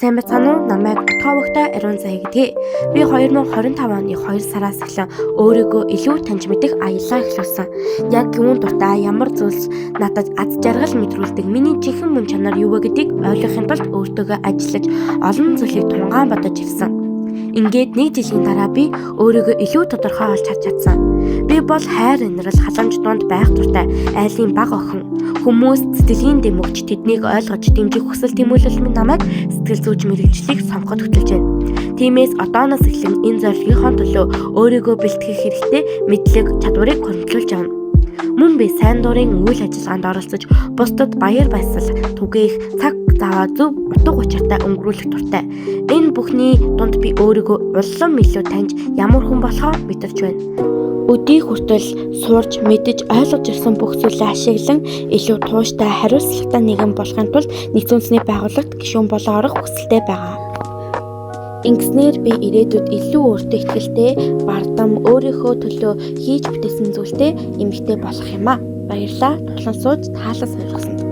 Сайн байцгаана уу? Намайг Отгоовогтой Ариун Заяа гэдгийг. Би 2025 оны 2 сараас эхлэн өөрийгөө илүү таньж мэдэх аяллаа эхлүүлсэн. Яг юун дуртай, ямар зүйлс надад аз жаргал мэдрүүлдэг, миний жинхэнэ мөн чанар юу вэ гэдгийг ойлгохын тулд өөртөөгөө ажиллаж, олон зүйлийг тунгаан бодож ирсэн. Ингээд нэг жилийн дараа би өөрийгөө илүү тодорхой олж харж чадсан. Би бол хайр инрэл халамж дунд байх дуртай айлын бага охин. Хүмүүс сэтгэлийн дэм өгч тэднийг ойлгож дэмжих хүсэл тэмүүлэл минь намайг сэтгэл зүйч мэргэжлийг сонгоход хөтөлж байна. Тиймээс одооноос эхлэн энэ зорилгынхоо төлөө өөрийгөө бэлтгэх хэрэгтэй мэдлэг чадварыг хуримтлуулж явна. Мөн би сайн дурын үйл ажиллагаанд оролцож бусдад баяр баясгал түгээх, цаг заваа зөв утга учиртай өнгөрүүлэх дуртай. Энэ бүхний дунд би өөрийгөө улам илүү таньж ямар хүн болохоо мэдэрч байна. Өдий хүртэл сурч, мэдэж, ойлгож ирсэн бүх зүйлээ ашиглан илүү тууштай, хариуцлагатай нийгэм болохын тулд нэгдсэн үндэсний байгууллагт гишүүн болон орох хүсэлтэй байгаа. Ингэснээр би ирээдүйд илүү өөртөө итгэлтэй, бардам, өөрийнхөө төлөө хийж бүтээсэн зүйлтэй эмэгтэй болох юм аа. Баярлалаа. Тулан сууж таалал сонирхсонд.